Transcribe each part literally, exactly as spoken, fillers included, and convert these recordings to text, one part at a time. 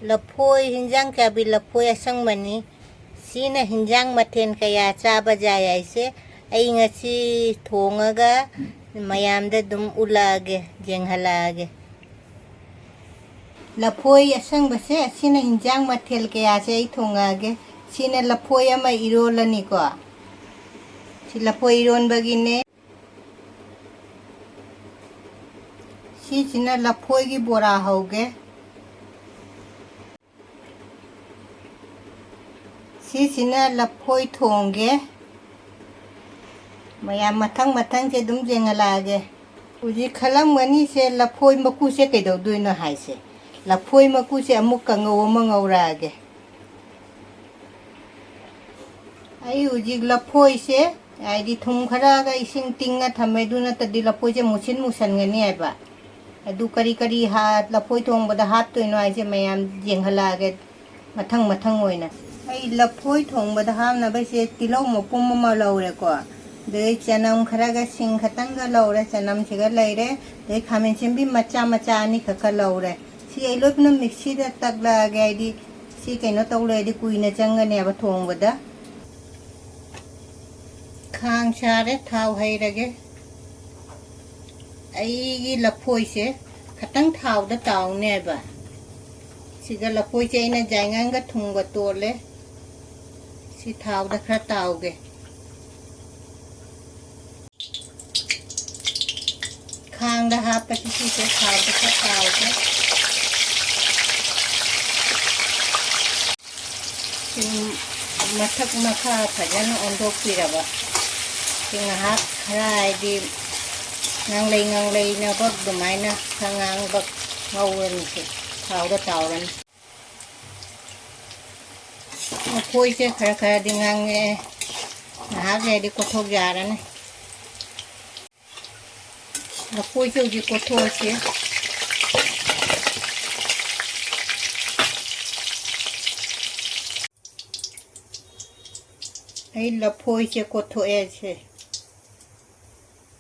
ꯂꯐꯣꯏ, ꯍꯤꯟꯖꯥꯡ ꯆꯥꯕꯤ ꯂꯐꯣꯏ ꯑꯁꯪꯕꯅꯤ꯫ ꯁꯤꯅ ꯍꯤꯟꯖꯥꯡ ꯃꯊꯦꯜ ꯀꯌꯥ ꯆꯥꯕ ꯌꯥꯏ ꯍꯥꯏꯁꯦ꯫ ꯑꯩ ꯉꯁꯤ ꯊꯣꯡꯉꯒ ꯃꯌꯥꯝꯗ ꯑꯗꯨꯝ ꯎꯠꯂꯛꯑꯒꯦ, ꯌꯦꯡꯍꯜꯂꯛꯑꯒꯦ꯫ ꯂꯐꯣꯏ ꯑꯁꯪꯕꯁꯦ, ꯑꯁꯤꯅ ꯍꯤꯟꯖꯥꯡ ꯃꯊꯦꯜ ꯀꯌꯥꯁꯦ ꯑꯩ ꯊꯣꯡꯉꯛꯑꯒꯦ꯫ ꯁꯤꯅ ꯂꯐꯣꯏ ꯑꯃ ꯏꯔꯣꯜꯂꯅꯤꯀꯣ꯫ ꯁꯤ ꯂꯐꯣꯏ ꯏꯔꯣꯟꯕꯒꯤꯅꯦ꯫ ꯁꯤꯁꯤꯅ ꯂꯐꯣꯏꯒꯤ ꯕꯣꯔꯥ ꯍꯧꯒꯦ꯫ ꯁꯤꯁꯤꯅ ꯂꯐꯣꯏ ꯊꯣꯡꯒꯦ꯫ ꯃꯌꯥꯝ ꯃꯊꯪ ꯃꯊꯪꯁꯦ ꯑꯗꯨꯝ ꯌꯦꯡꯍꯜꯂꯛꯑꯒꯦ꯫ ꯍꯧꯖꯤꯛ ꯈꯜꯂꯝꯒꯅꯤꯁꯦ, ꯂꯐꯣꯏ ꯃꯀꯨꯁꯦ ꯀꯩꯗꯧꯗꯣꯏꯅꯣ ꯍꯥꯏꯁꯦ꯫ ꯂꯐꯣꯏ ꯃꯀꯨꯁꯦ ꯑꯃꯨꯛ ꯀꯥꯡꯉꯧ ꯑꯃ ꯉꯧꯔꯛꯑꯒꯦ꯫ ꯑꯩ ꯍꯧꯖꯤꯛ ꯂꯐꯣꯏꯁꯦ, ꯍꯥꯏꯗꯤ ꯊꯨꯝ ꯈꯔꯒ ꯏꯁꯤꯡ ꯇꯤꯡꯉ ꯊꯝꯃꯦ, ꯑꯗꯨ ꯅꯠꯇ꯭ꯔꯗꯤ ꯂꯐꯣꯏꯁꯦ ꯃꯨꯁꯤꯟ ꯃꯨꯁꯟꯒꯅꯤ ꯍꯥꯏꯕ꯫ ꯑꯗꯨ ꯀꯔꯤ ꯀꯔꯤ ꯍꯥ-, ꯂꯐꯣꯏ ꯊꯣꯡꯕꯗ ꯍꯥꯞꯇꯣꯏꯅꯣ ꯍꯥꯏꯁꯦ ꯃꯌꯥꯝ ꯌꯦꯡꯍꯜꯂꯛꯑꯒꯦ ꯃꯊꯪ ꯃꯊꯪ ꯑꯣꯏꯅ꯫ ꯑꯩ ꯂꯐꯣꯏ ꯊꯣꯡꯕꯗ ꯍꯥꯞꯅꯕꯁꯦ ꯇꯤꯜꯍꯧ ꯃꯄꯨꯝ ꯑꯃ ꯂꯧꯔꯦꯀꯣ, ꯑꯗꯩ ꯆꯅꯝ ꯈꯔꯒ ꯁꯤꯡ ꯈꯇꯪꯒ ꯂꯧꯔꯦ, ꯆꯅꯝꯁꯤꯒ ꯂꯩꯔꯦ, ꯑꯗꯩ ꯈꯥꯃꯦꯟ ꯑꯁꯤꯟꯕꯤ ꯃꯆꯥ ꯃꯆꯥ ꯑꯅꯤꯈꯛꯀ ꯂꯧꯔꯦ꯫ ꯁꯤ ꯑꯩ ꯂꯣꯏ ꯄꯨꯝꯅꯃꯛ ꯃꯤꯛꯁꯤꯗ ꯇꯛꯂꯛꯑꯒꯦ, ꯍꯥꯏꯗꯤ ꯁꯤ ꯀꯩꯅꯣ ꯇꯧ ꯂꯩꯔꯗꯤ ꯀꯨꯏꯅ ꯆꯪꯒꯅꯦꯕ ꯊꯣꯡꯕꯗ꯫ ꯈꯥꯡ ꯁꯥꯔꯦ, ꯊꯥꯎ ꯍꯩꯔꯒꯦ꯫ ꯑꯩꯒꯤ ꯂꯐꯣꯏꯁꯦ ꯈꯇꯪ ꯊꯥꯎꯗ ꯇꯥꯎꯅꯦꯕ꯫ ꯁꯤꯗ ꯂꯐꯣꯏꯁꯦ ꯑꯩꯅ ꯌꯥꯏꯉꯪꯒ ꯊꯨꯝꯒ ꯇꯣꯜꯂꯦ꯫ ꯁꯤ ꯊꯥꯎꯗ ꯈꯔ ꯇꯥꯎꯒꯦ꯫ ꯈꯥꯡꯗ ꯍꯥꯞꯄꯁꯤ ꯁꯤꯁꯦ ꯊꯥꯎꯗ ꯈꯔ ꯇꯥꯎꯒꯦ꯫ ꯁꯤ ꯃꯊꯛ ꯃꯈꯥ ꯐꯖꯅ ꯑꯣꯟꯊꯣꯛꯄꯤꯔꯕ꯫ ꯁꯤ ꯉꯥꯏꯍꯥꯛ ꯈꯔ ꯍꯥꯏꯗꯤ ꯉꯥꯡꯂꯩ ꯉꯥꯡꯂꯩꯅꯕ ꯑꯗꯨꯃꯥꯏꯅ ꯈꯔ ꯉꯥꯡꯕ ꯉꯧꯔꯅꯤ꯫ ꯁꯤ ꯊꯥꯎꯗ ꯇꯥꯎꯔꯅꯤ꯫ ꯂꯐꯣꯏꯁꯦ ꯈꯔ ꯈꯔꯗꯤ ꯉꯥꯡꯉꯛꯑꯦ꯫ ꯉꯥꯏꯍꯥꯛ ꯂꯩꯔꯗꯤ ꯀꯣꯠꯊꯣꯛ ꯌꯥꯔꯅꯤ꯫ ꯂꯐꯣꯏꯁꯦ ꯍꯧꯖꯤꯛ ꯀꯣꯠꯊꯣꯛꯑꯁꯤ꯫ ꯑꯩ ꯂꯐꯣꯏꯁꯦ ꯀꯣꯠꯊꯣꯛꯑꯦ ꯁꯦ꯫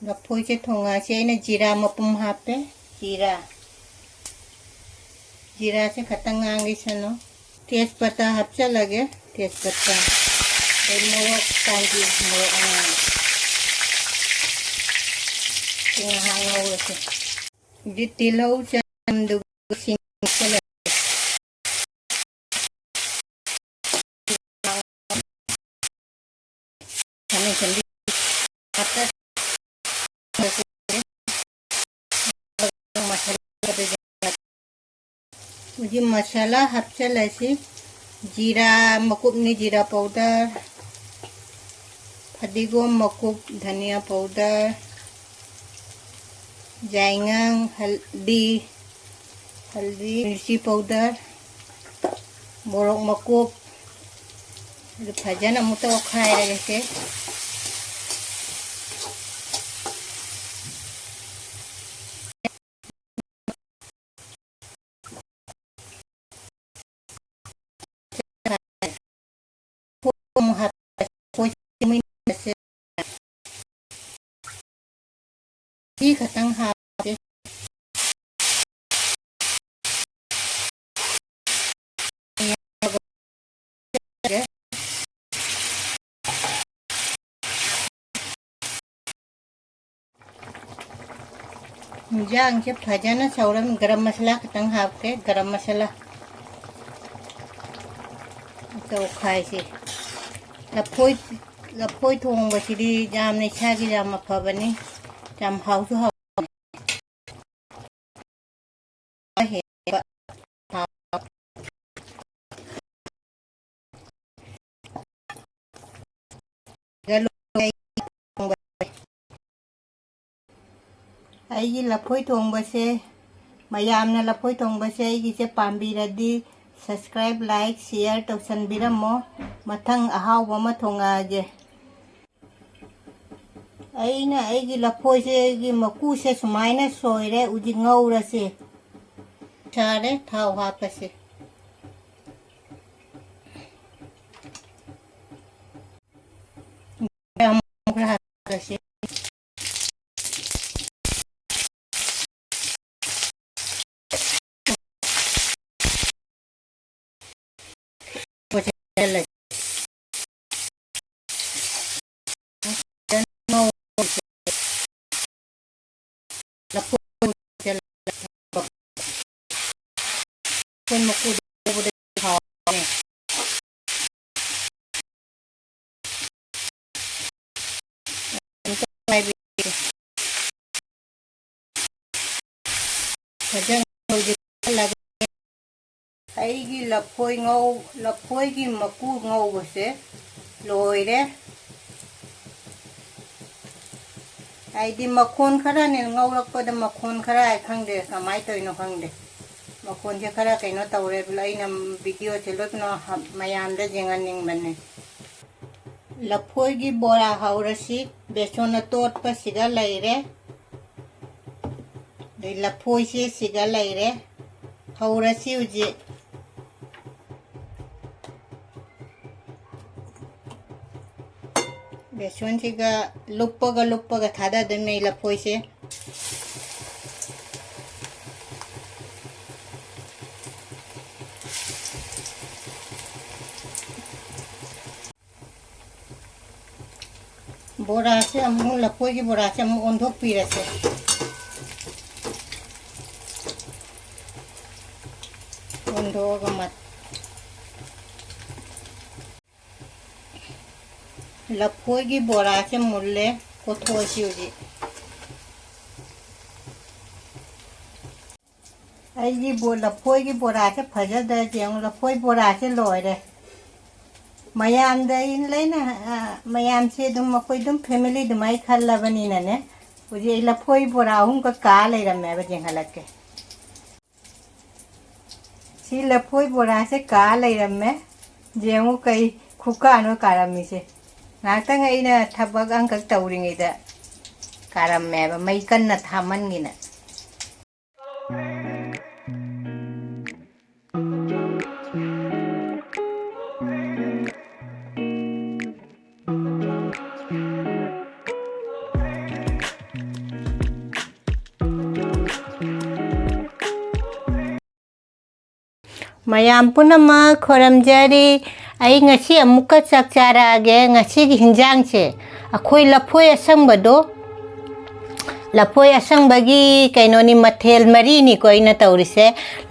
ꯂꯐꯣꯏꯁꯦ ꯊꯣꯡꯉꯁꯤ꯫ ꯑꯩꯅ ꯖꯤꯔꯥ ꯃꯄꯨꯝ ꯍꯥꯞꯄꯦ꯫ ꯖꯤꯔꯥ꯫ ꯖꯤꯔꯥꯁꯦ ꯈꯇꯪ ꯉꯥꯡꯒꯤꯁꯅꯨ꯫ ꯇꯦꯖꯄꯇꯥ ꯍꯥꯞꯆꯜꯂꯒꯦ꯫ ꯇꯦꯖꯄꯇꯥ꯫ ꯑꯗꯩ ꯃꯣꯔꯣꯛ ꯀꯥꯡꯒꯤ ꯃꯣꯔꯣꯛ ꯑꯉꯥꯡꯕ꯫ ꯁꯤ ꯉꯥꯏꯍꯥꯛ ꯉꯧꯔꯁꯦ꯫ ꯍꯧꯖꯤꯛ ꯇꯤꯜꯍꯧ ꯆꯅꯝꯗꯨꯒ ꯁꯤꯡ ꯍꯥꯞꯆꯜꯂꯒꯦ꯫ ꯈꯥꯃꯦꯟ ꯑꯁꯤꯟꯕꯤ ꯍꯥꯞꯆꯜꯂꯒꯦ꯫ ꯍꯧꯖꯤꯛ ꯃꯁꯥꯂꯥ ꯍꯥꯞꯆꯜꯂꯁꯤ꯫ ꯖꯤꯔꯥ ꯃꯀꯨꯞꯅꯤ, ꯖꯤꯔꯥ powder, ꯐꯗꯤꯒꯣꯝ ꯃꯀꯨꯞ, ꯙꯅꯤꯌꯥ powder, ꯌꯥꯏꯉꯪ, ꯍꯜꯗꯤ, ꯍꯜꯗꯤ, ꯃꯤꯔꯆꯤ powder, ꯃꯣꯔꯣꯛ ꯃꯀꯨꯞ, ꯑꯗꯨ ꯐꯖꯅ ꯑꯃꯨꯛꯇ ꯑꯣꯠꯈꯥꯏꯔꯒꯦ ꯁꯦ꯫ ꯁꯤ ꯈꯛꯇꯪ ꯍꯥꯞꯄꯦ꯫ ꯏꯟꯖꯥꯡꯁꯦ ꯐꯖꯅ ꯁꯧꯔꯝ, ꯒꯔꯝ ꯃꯁꯥꯂꯥ ꯈꯛꯇꯪ ꯍꯥꯞꯀꯦ, ꯒꯔꯝ ꯃꯁꯥꯂꯥ꯫ ꯇꯧꯈꯥꯏꯁꯦ꯫ ꯂꯐꯣꯏ, ꯂꯐꯣꯏ ꯊꯣꯡꯕꯁꯤꯗꯤ ꯌꯥꯝꯅ ꯏꯁꯥꯒꯤ ꯌꯥꯝ ꯑꯐꯕꯅꯤ, ꯌꯥꯝ ꯍꯥꯎꯁꯨ ꯍꯥꯎ꯫ ꯑꯩꯒꯤ ꯂꯐꯣꯏ ꯊꯣꯡꯕꯁꯦ, ꯃꯌꯥꯝꯅ ꯂꯐꯣꯏ ꯊꯣꯡꯕꯁꯦ ꯑꯩꯒꯤꯁꯦ ꯄꯥꯝꯕꯤꯔꯗꯤ subscribe, like, share ꯇꯧꯁꯟꯕꯤꯔꯝꯃꯣ꯫ ꯃꯊꯪ ꯑꯍꯥꯎꯕ ꯑꯃ ꯊꯣꯡꯉꯛꯑꯒꯦ꯫ ꯑꯩꯅ ꯑꯩꯒꯤ ꯂꯐꯣꯏꯁꯦ, ꯑꯩꯒꯤ ꯃꯀꯨꯁꯦ ꯁꯨꯃꯥꯏꯅ ꯁꯣꯏꯔꯦ꯫ ꯍꯧꯖꯤꯛ ꯉꯧꯔꯁꯦ꯫ ꯁꯥꯔꯦ, ꯊꯥꯎ ꯍꯥꯞꯄꯁꯦ꯫ ꯈꯔ ꯍꯥꯞꯄꯁꯦ꯫ ꯂꯐꯣꯏ ꯃꯀꯨꯗꯣ ꯍꯥꯎꯕꯅꯦ꯫ ꯐꯖꯅ ꯍꯧꯖꯤꯛ ꯑꯩꯒꯤ ꯂꯐꯣꯏ ꯉꯧ-, ꯂꯐꯣꯏꯒꯤ ꯃꯀꯨ ꯉꯧꯕꯁꯦ ꯂꯣꯏꯔꯦ꯫ ꯍꯥꯏꯗꯤ ꯃꯈꯣꯟ ꯈꯔꯅꯦ, ꯉꯧꯔꯛꯄꯗ ꯃꯈꯣꯟ ꯈꯔ ꯍꯥꯏ ꯈꯪꯗꯦ, ꯀꯃꯥꯏꯅ ꯇꯧꯔꯤꯅꯣ ꯈꯪꯗꯦ꯫ ꯃꯈꯣꯟꯁꯦ ꯈꯔ ꯀꯩꯅꯣ ꯇꯧꯔꯦ꯫ ꯑꯩꯅ ꯚꯤꯗꯤꯑꯣꯁꯦ ꯂꯣꯏꯅ ꯍ-, ꯃꯌꯥꯝꯗ ꯌꯦꯡꯍꯟꯅꯤꯡꯕꯅꯦ꯫ ꯂꯐꯣꯏꯒꯤ ꯕꯣꯔꯥ ꯍꯧꯔꯁꯤ꯫ ꯕꯦꯁꯣꯟ ꯑꯇꯣꯠꯄꯁꯤꯒ ꯂꯩꯔꯦ꯫ ꯑꯗꯩ ꯂꯐꯣꯏꯁꯦ ꯁꯤꯒ ꯂꯩꯔꯦ꯫ ꯍꯧꯔꯁꯤ ꯍꯧꯖꯤꯛ꯫ ꯕꯦꯁꯣꯟꯁꯤꯒ ꯂꯨꯞꯄꯒ ꯂꯨꯞꯄꯒ ꯊꯥꯗꯗꯣꯏꯅꯦ ꯂꯐꯣꯏꯁꯦ꯫ ꯕꯣꯔꯥꯁꯦ ꯑꯃꯨꯛ, ꯂꯐꯣꯏꯒꯤ ꯕꯣꯔꯥꯁꯦ ꯑꯃꯨꯛ ꯑꯣꯟꯊꯣꯛꯄꯤꯔꯁꯦ꯫ ꯑꯣꯟꯊꯣꯛꯑꯒ ꯃꯠ-, ꯂꯐꯣꯏꯒꯤ ꯕꯣꯔꯥꯁꯦ ꯃꯨꯜꯂꯦ, ꯀꯣꯊꯣꯛꯑꯁꯤ ꯍꯧꯖꯤꯛ꯫ ꯑꯩꯒꯤ ꯕꯣ-, ꯂꯐꯣꯏꯒꯤ ꯕꯣꯔꯥꯁꯦ ꯐꯖꯗ꯭ꯔꯗꯤ ꯌꯦꯡꯉꯨ, ꯂꯐꯣꯏ ꯕꯣꯔꯥꯁꯦ ꯂꯣꯏꯔꯦ꯫ ꯃꯌꯥꯝꯗ ꯑꯩ ꯂꯣꯏꯅ, ꯑ, ꯃꯌꯥꯝꯁꯦ ꯑꯗꯨꯝ, ꯑꯩꯈꯣꯏ ꯑꯗꯨꯝ family ꯑꯗꯨꯃꯥꯏꯅ ꯈꯜꯂꯕꯅꯤꯅꯅꯦ, ꯍꯧꯖꯤꯛ ꯑꯩ ꯂꯐꯣꯏ ꯕꯣꯔꯥ ꯑꯍꯨꯝꯈꯛ ꯀꯥ ꯂꯩꯔꯝꯃꯦꯕ, ꯌꯦꯡꯍꯜꯂꯛꯀꯦ꯫ ꯁꯤ ꯂꯐꯣꯏ ꯕꯣꯔꯥꯁꯦ ꯀꯥ ꯂꯩꯔꯝꯃꯦ꯫ ꯌꯦꯡꯉꯨ ꯀꯩ ꯈꯨꯀꯥꯅꯣ ꯀꯥꯔꯝꯃꯤꯁꯦ꯫ ꯉꯥꯏꯍꯥꯛꯇꯪ ꯑꯩꯅ ꯊꯕꯛ ꯑꯃꯈꯛ ꯇꯧꯔꯤꯉꯩꯗ ꯀꯥꯔꯝꯃꯦꯕ, ꯃꯩ ꯀꯟꯅ ꯊꯥꯃꯟꯒꯤꯅ꯫ ꯃꯌꯥꯝ ꯄꯨꯝꯅꯃꯛ ꯈꯣꯏꯔꯝꯖꯔꯤ꯫ ꯑꯩ ꯉꯁꯤ ꯑꯃꯨꯛꯀ ꯆꯥꯛ ꯆꯥꯔꯛꯑꯒꯦ꯫ ꯉꯁꯤꯒꯤ ꯍꯤꯟꯖꯥꯡꯁꯦ ꯑꯩꯈꯣꯏ ꯂꯐꯣꯏ ꯑꯁꯪꯕꯗꯣ, ꯂꯐꯣꯏ ꯑꯁꯪꯕꯒꯤ ꯀꯩꯅꯣꯅꯤ, ꯃꯊꯦꯜ ꯃꯔꯤꯅꯤꯀꯣ ꯑꯩꯅ ꯇꯧꯔꯤꯁꯦ꯫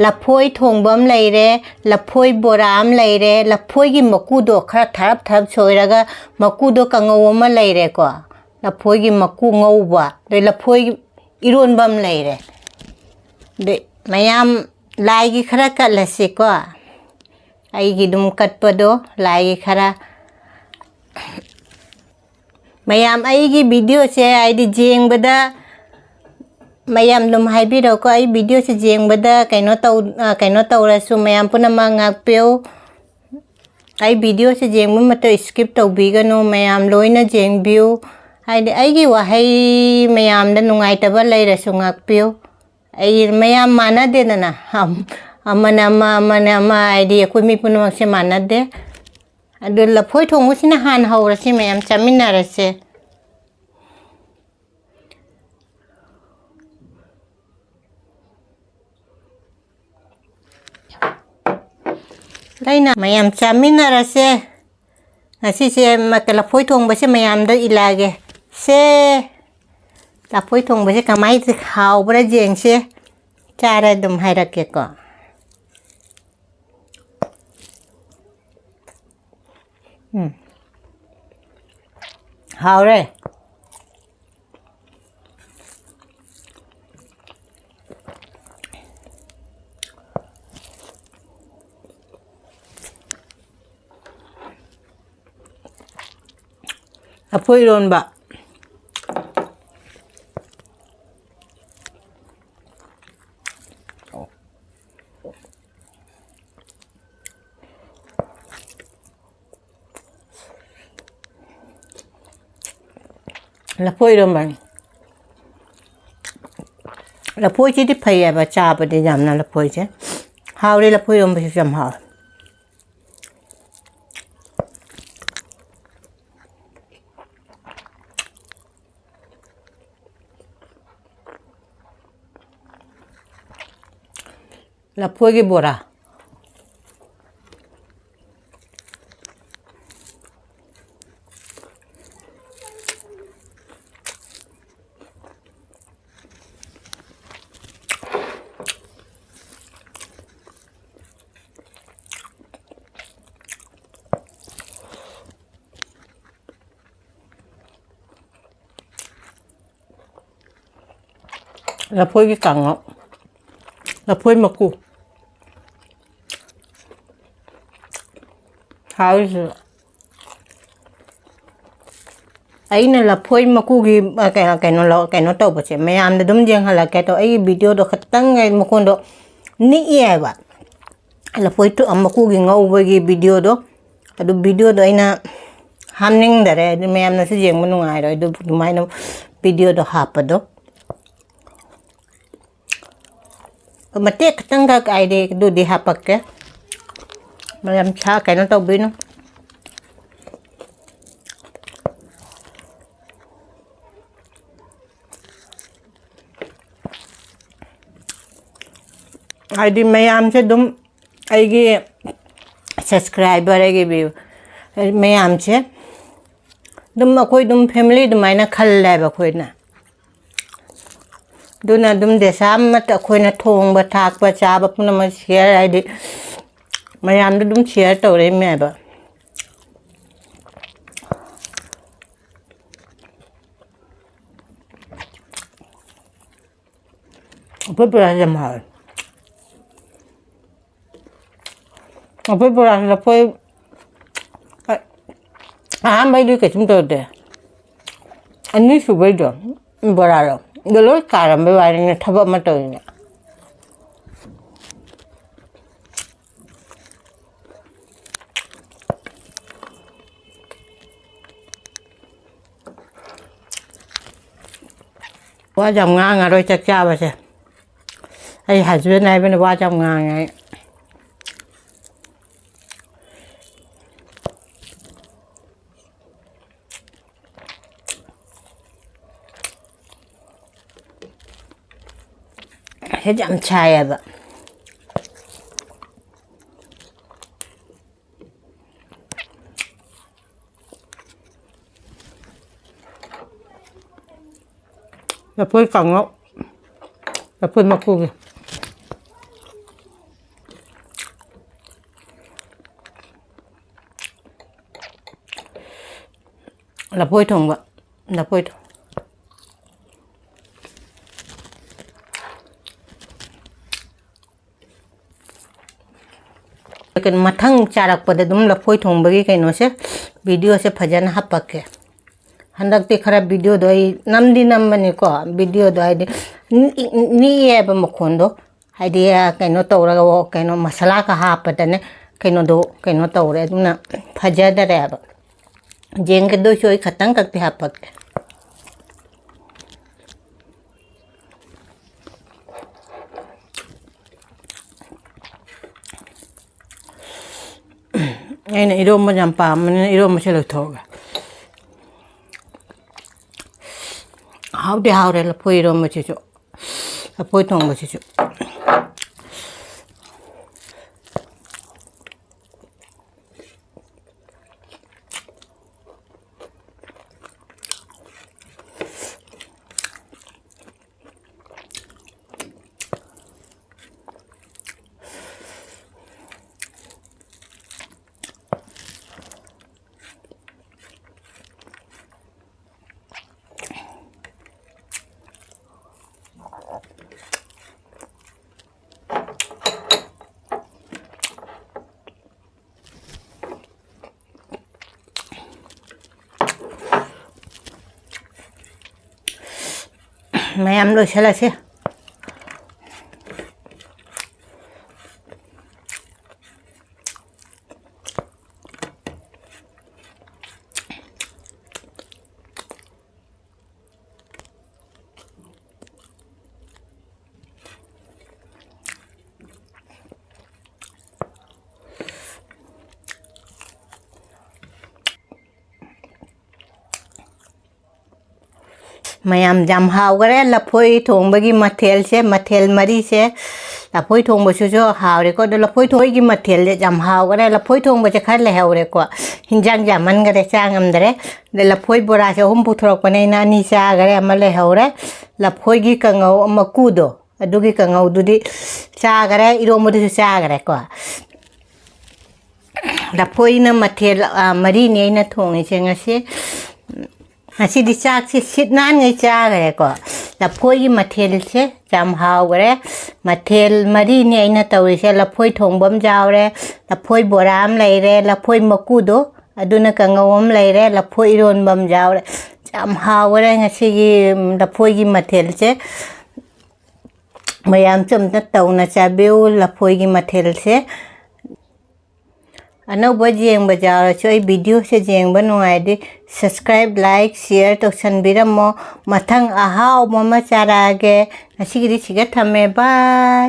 ꯂꯐꯣꯏ ꯊꯣꯡꯕ ꯑꯃ ꯂꯩꯔꯦ, ꯂꯐꯣꯏ ꯕꯣꯔꯥ ꯑꯃ ꯂꯩꯔꯦ, ꯂꯐꯣꯏꯒꯤ ꯃꯀꯨꯗꯣ ꯈꯔ ꯊꯔꯞ ꯊꯔꯞ ꯁꯣꯏꯔꯒ ꯃꯀꯨꯗꯣ ꯀꯥꯡꯉꯧ ꯑꯃ ꯂꯩꯔꯦꯀꯣ꯫ ꯂꯐꯣꯏꯒꯤ ꯃꯀꯨ ꯉꯧꯕ, ꯑꯗꯩ ꯂꯐꯣꯏ ꯏꯔꯣꯟꯕ ꯑꯃ ꯂꯩꯔꯦ꯫ ꯑꯗꯩ ꯃꯌꯥꯝ ꯂꯥꯏꯒꯤ ꯈꯔ ꯀꯠꯂꯁꯤꯀꯣ꯫ ꯑꯩꯒꯤ ꯑꯗꯨꯝ ꯀꯠꯄꯗꯣ ꯂꯥꯏꯒꯤ ꯈꯔ꯫ ꯃꯌꯥꯝ ꯑꯩꯒꯤ videoꯁꯦ ꯍꯥꯏꯗꯤ ꯌꯦꯡꯕꯗ, ꯃꯌꯥꯝ ꯑꯗꯨꯝ ꯍꯥꯏꯕꯤꯔꯛꯎꯀꯣ, ꯑꯩ videoꯁꯦ ꯌꯦꯡꯕꯗ ꯀꯩꯅꯣ ꯇꯧ-, ꯑ, ꯀꯩꯅꯣ ꯇꯧꯔꯁꯨ ꯃꯌꯥꯝ ꯄꯨꯝꯅꯃꯛ ꯉꯥꯛꯄꯤꯌꯨ꯫ ꯑꯩ videoꯁꯦ ꯌꯦꯡꯕ ꯃꯇꯝ skip ꯇꯧꯕꯤꯒꯅꯨ, ꯃꯌꯥꯝ ꯂꯣꯏꯅ ꯌꯦꯡꯕꯤꯌꯨ꯫ ꯍꯥꯏꯗꯤ ꯑꯩꯒꯤ ꯋꯥꯍꯩ ꯃꯌꯥꯝꯗ ꯅꯨꯡꯉꯥꯏꯇꯕ ꯂꯩꯔꯁꯨ ꯉꯥꯛꯄꯤꯌꯨ꯫ ꯑꯩ ꯃꯌꯥꯝ ꯃꯥꯟꯅꯗꯦꯗꯅ, ꯑꯝ-, ꯑꯃꯅ ꯑꯃ, ꯑꯃꯅ ꯑꯃ, ꯍꯥꯏꯗꯤ ꯑꯩꯈꯣꯏ ꯃꯤ ꯄꯨꯝꯅꯃꯛꯁꯦ ꯃꯥꯟꯅꯗꯦ꯫ ꯑꯗꯨ ꯂꯐꯣꯏ ꯊꯣꯡꯕꯁꯤꯅ ꯍꯥꯟꯅ ꯍꯧꯔꯁꯤ, ꯃꯌꯥꯝ ꯆꯥꯃꯤꯟꯅꯔꯁꯦ꯫ ꯂꯩꯅ ꯃꯌꯥꯝ ꯆꯥꯃꯤꯟꯅꯔꯁꯦ꯫ ꯉꯁꯤꯁꯦ ꯃ-, ꯂꯐꯣꯏ ꯊꯣꯡꯕꯁꯦ ꯃꯌꯥꯝꯗ ꯏꯜꯂꯛꯑꯒꯦ꯫ ꯁꯦ, ꯂꯐꯣꯏ ꯊꯣꯡꯕꯁꯦ ꯀꯃꯥꯏꯅ ꯍꯥꯎꯕ꯭ꯔꯥ ꯌꯦꯡꯁꯦ꯫ ꯆꯥꯔ ꯑꯗꯨꯝ ꯍꯥꯏꯔꯛꯀꯦꯀꯣ꯫ ꯎꯝ꯫ ꯍꯥꯎꯔꯦ꯫ ꯂꯐꯨ ꯏꯔꯣꯟꯕ꯫ ꯂꯐꯨ ꯏꯔꯣꯟꯕꯅꯤ꯫ ꯂꯐꯣꯏꯁꯤꯗꯤ ꯐꯩꯌꯦꯕ ꯆꯥꯕꯗꯤ ꯌꯥꯝꯅ, ꯂꯐꯣꯏꯁꯦ ꯍꯥꯎꯔꯦ꯫ ꯂꯐꯨ ꯏꯔꯣꯟꯕꯁꯤꯁꯨ ꯌꯥꯝ ꯍꯥꯎꯔꯦ꯫ ꯂꯐꯣꯏꯒꯤ ꯕꯣꯔꯥ꯫ ꯂꯐꯣꯏꯒꯤ ꯀꯥꯡꯉꯧ꯫ ꯂꯐꯣꯏ ꯃꯀꯨ꯫ ꯍꯥꯎꯔꯤꯁꯨ꯫ ꯑꯩꯅ ꯂꯐꯣꯏ ꯃꯀꯨꯒꯤ, ꯑ, ꯀꯩꯅꯣ, ꯀꯩꯅꯣ ꯂꯧ-, ꯀꯩꯅꯣ ꯇꯧꯕꯁꯦ ꯃꯌꯥꯝꯗ ꯑꯗꯨꯝ ꯌꯦꯡꯍꯜꯂꯛꯀꯦ꯫ ꯑꯗꯣ ꯑꯩꯒꯤ videoꯗꯣ ꯈꯇꯪ ꯑꯩ ꯃꯈꯣꯟꯗꯣ ꯅꯤꯛꯑꯦꯕ꯫ ꯂꯐꯣꯏ ꯇꯨ-, ꯃꯀꯨꯒꯤ ꯉꯧꯕꯒꯤ videoꯗꯣ꯫ ꯑꯗꯨ videoꯗꯣ ꯑꯩꯅ ꯍꯥꯞꯅꯤꯡꯗꯔꯦ꯫ ꯑꯗꯨ ꯃꯌꯥꯝꯅꯁꯨ ꯌꯦꯡꯕ ꯅꯨꯡꯉꯥꯏꯔꯣꯏ꯫ ꯑꯗꯨ ꯑꯗꯨꯃꯥꯏꯅ videoꯗꯣ ꯍꯥꯞꯄꯗꯣ꯫ ꯃꯇꯦꯛ ꯈꯤꯇꯪꯈꯛ ꯍꯥꯏꯗꯤ ꯑꯗꯨꯗꯤ ꯍꯥꯄꯛꯀꯦ꯫ ꯃꯌꯥꯝ ꯁꯥ ꯀꯩꯅꯣ ꯇꯧꯕꯤꯅꯨ꯫ ꯍꯥꯏꯗꯤ ꯃꯌꯥꯝꯁꯦ ꯑꯗꯨꯝ ꯑꯩꯒꯤ subscriber, ꯑꯩꯒꯤ view ꯃꯌꯥꯝꯁꯦ ꯑꯗꯨꯝ ꯑꯩꯈꯣꯏ ꯑꯗꯨꯝ family ꯑꯗꯨꯃꯥꯏꯅ ꯈꯜꯂꯦꯕ ꯑꯩꯈꯣꯏꯅ꯫ ꯑꯗꯨꯅ ꯑꯗꯨꯝ ꯗꯦꯁꯥ ꯑꯃꯠꯇ ꯑꯩꯈꯣꯏꯅ ꯊꯣꯡꯕ ꯊꯥꯛꯄ ꯆꯥꯕ ꯄꯨꯝꯅꯃꯛ share, ꯍꯥꯏꯗꯤ ꯃꯌꯥꯝꯗ ꯑꯗꯨꯝ share ꯇꯧꯔꯛꯏꯅꯦꯕ꯫ ꯑꯩꯈꯣꯏ ꯄꯨꯔꯥ ꯌꯥꯝ ꯍꯥꯎꯋꯦ꯫ ꯑꯩꯈꯣꯏ ꯕꯣꯔꯥꯁꯦ ꯂꯐꯣꯏ, ꯑ-, ꯑꯍꯥꯟꯕꯩꯗꯤ ꯀꯩꯁꯨꯝ ꯇꯧꯗꯦ꯫ ꯑꯅꯤꯁꯨꯕꯩꯗꯣ ꯕꯣꯔꯥꯗꯣ, ꯑꯗꯣ ꯂꯣꯏ ꯀꯥꯔꯝꯕꯩ ꯋꯥꯅꯤꯅꯦ, ꯊꯕꯛ ꯑꯃ ꯇꯧꯔꯤꯅꯦ꯫ ꯋꯥ ꯌꯥꯝ ꯉꯥꯡꯉꯔꯣꯏ ꯆꯥꯛ ꯆꯥꯕꯁꯦ꯫ ꯑꯩ husband ꯍꯥꯏꯕꯅ ꯋꯥ ꯌꯥꯝ ꯉꯥꯡꯉꯦ ꯑꯩ꯫ ꯍꯦꯛ ꯌꯥꯝ ꯁꯥꯏꯌꯦꯕ꯫ ꯂꯐꯣꯏ ꯀꯥꯡꯉꯧ, ꯂꯐꯣꯏ ꯃꯀꯨꯒꯤ꯫ ꯂꯐꯣꯏ ꯊꯣꯡꯕ, ꯂꯐꯣꯏ ꯊꯣꯡ-, ꯀꯩꯅꯣ, ꯃꯊꯪ ꯆꯥꯔꯛꯄꯗ ꯑꯗꯨꯝ ꯂꯐꯣꯏ ꯊꯣꯡꯕꯒꯤ ꯀꯩꯅꯣꯁꯦ, ꯚꯤꯗꯤꯑꯣꯁꯦ ꯐꯖꯅ ꯍꯥꯞꯄꯛꯀꯦ꯫ ꯍꯟꯗꯛꯇꯤ ꯈꯔ ꯚꯤꯗꯤꯑꯣꯗꯣ ꯑꯩ ꯅꯝꯗꯤ ꯅꯝꯕꯅꯤꯀꯣ, ꯚꯤꯗꯤꯑꯣꯗꯣ ꯍꯥꯏꯗꯤ ꯅꯤ-, ꯅꯤꯛꯑꯦꯕ ꯃꯈꯣꯟꯗꯣ, ꯍꯥꯏꯗꯤ, ꯑ, ꯀꯩꯅꯣ ꯇꯧꯔꯒ, ꯑꯣ, ꯀꯩꯅꯣ ꯃꯁꯥꯂꯥꯒ ꯍꯥꯞꯄꯗꯅꯦ, ꯀꯩꯅꯣꯗꯣ ꯀꯩꯅꯣ ꯇꯧꯔꯦ, ꯑꯗꯨꯅ ꯐꯖꯗꯔꯦꯕ꯫ ꯌꯦꯡꯒꯗꯣꯏꯁꯨ ꯑꯩ ꯈꯇꯪ ꯈꯛꯇꯤ ꯍꯥꯞꯄꯛꯀꯦ꯫ ꯑꯩꯅ ꯏꯔꯣꯝꯕ ꯌꯥꯝ ꯄꯥꯝꯕꯅꯤꯅ ꯏꯔꯣꯝꯕꯁꯦ ꯂꯣꯏꯊꯣꯛꯑꯒꯦ꯫ ꯍꯥꯎꯗꯤ ꯍꯥꯎꯔꯦ ꯂꯐꯣꯏ ꯏꯔꯣꯝꯕꯁꯤꯁꯨ, ꯂꯐꯣꯏ ꯊꯣꯡꯕꯁꯤꯁꯨ꯫ ꯃꯌꯥꯝ ꯂꯣꯏꯁꯤꯜꯂꯁꯦ꯫ ꯃꯌꯥꯝ, ꯌꯥꯝ ꯍꯥꯎꯈꯔꯦ ꯂꯐꯣꯏ ꯊꯣꯡꯕꯒꯤ ꯃꯊꯦꯜꯁꯦ, ꯃꯊꯦꯜ ꯃꯔꯤꯁꯦ꯫ ꯂꯐꯣꯏ ꯊꯣꯡꯕꯁꯤꯁꯨ ꯍꯥꯎꯔꯦꯀꯣ꯫ ꯑꯗꯣ ꯂꯐꯣꯏ ꯊꯣꯡꯕꯒꯤ ꯃꯊꯦꯜꯁꯦ ꯌꯥꯝ ꯍꯥꯎꯈꯔꯦ꯫ ꯂꯐꯣꯏ ꯊꯣꯡꯕꯁꯦ ꯈꯔ ꯂꯩꯍꯧꯔꯦꯀꯣ, ꯍꯤꯟꯖꯥꯡ ꯌꯥꯝꯃꯟꯈꯔꯦ, ꯆꯥ ꯉꯝꯗꯔꯦ꯫ ꯑꯗ ꯂꯐꯣꯏ ꯕꯣꯔꯥꯁꯦ ꯑꯍꯨꯝ ꯄꯨꯊꯣꯔꯛꯄꯅꯦ, ꯑꯩꯅ ꯑꯅꯤ ꯆꯥꯈꯔꯦ, ꯑꯃ ꯂꯩꯍꯧꯔꯦ꯫ ꯂꯐꯣꯏꯒꯤ ꯀꯥꯡꯉꯧ ꯃꯀꯨꯗꯣ, ꯑꯗꯨꯒꯤ ꯀꯥꯡꯉꯧꯗꯨꯗꯤ ꯆꯥꯈꯔꯦ, ꯏꯔꯣꯝꯕꯗꯨꯁꯨ ꯆꯥꯈꯔꯦꯀꯣ꯫ ꯂꯐꯣꯏꯅ ꯃꯊꯦꯜ, ꯑ, ꯃꯔꯤꯅꯤ ꯑꯩꯅ ꯊꯣꯡꯉꯤꯁꯦ ꯉꯁꯤ꯫ ꯉꯁꯤꯗꯤ ꯆꯥꯛꯁꯤ ꯁꯤꯠ ꯅꯥꯟꯉꯩ ꯆꯥꯈ꯭ꯔꯦꯀꯣ꯫ ꯂꯐꯣꯏꯒꯤ ꯃꯊꯦꯜꯁꯦ ꯌꯥꯝ ꯍꯥꯎꯈ꯭ꯔꯦ꯫ ꯃꯊꯦꯜ ꯃꯔꯤꯅꯤ ꯑꯩꯅ ꯇꯧꯔꯤꯁꯦ: ꯂꯐꯣꯏ ꯊꯣꯡꯕ ꯑꯃ ꯌꯥꯎꯔꯦ, ꯂꯐꯣꯏ ꯕꯣꯔꯥ ꯑꯃ ꯂꯩꯔꯦ, ꯂꯐꯣꯏ ꯃꯀꯨꯗꯣ ꯑꯗꯨꯅ ꯀꯥꯡꯉꯧ ꯑꯃ ꯂꯩꯔꯦ, ꯂꯐꯣꯏ ꯏꯔꯣꯟꯕ ꯑꯃ ꯌꯥꯎꯔꯦ꯫ ꯌꯥꯝ ꯍꯥꯎꯈ꯭ꯔꯦ ꯉꯁꯤꯒꯤ ꯂꯐꯣꯏꯒꯤ ꯃꯊꯦꯜꯁꯦ꯫ ꯃꯌꯥꯝꯁꯨ ꯑꯝꯇ ꯇꯧꯅ ꯆꯥꯕꯤꯌꯨ ꯂꯐꯣꯏꯒꯤ ꯃꯊꯦꯜꯁꯦ꯫ ꯑꯅꯧꯕ ꯌꯦꯡꯕ ꯌꯥꯎꯔꯁꯨ ꯑꯩ videoꯁꯦ ꯌꯦꯡꯕ ꯅꯨꯡꯉꯥꯏꯔꯗꯤ subscribe, like, share ꯇꯧꯁꯟꯕꯤꯔꯝꯃꯣ꯫ ꯃꯊꯪ ꯑꯍꯥꯎꯕ ꯑꯃ ꯆꯥꯔꯛꯑꯒꯦ꯫ ꯉꯁꯤꯒꯤꯗꯤ ꯁꯤꯒ ꯊꯝꯃꯦ꯫ Bye꯫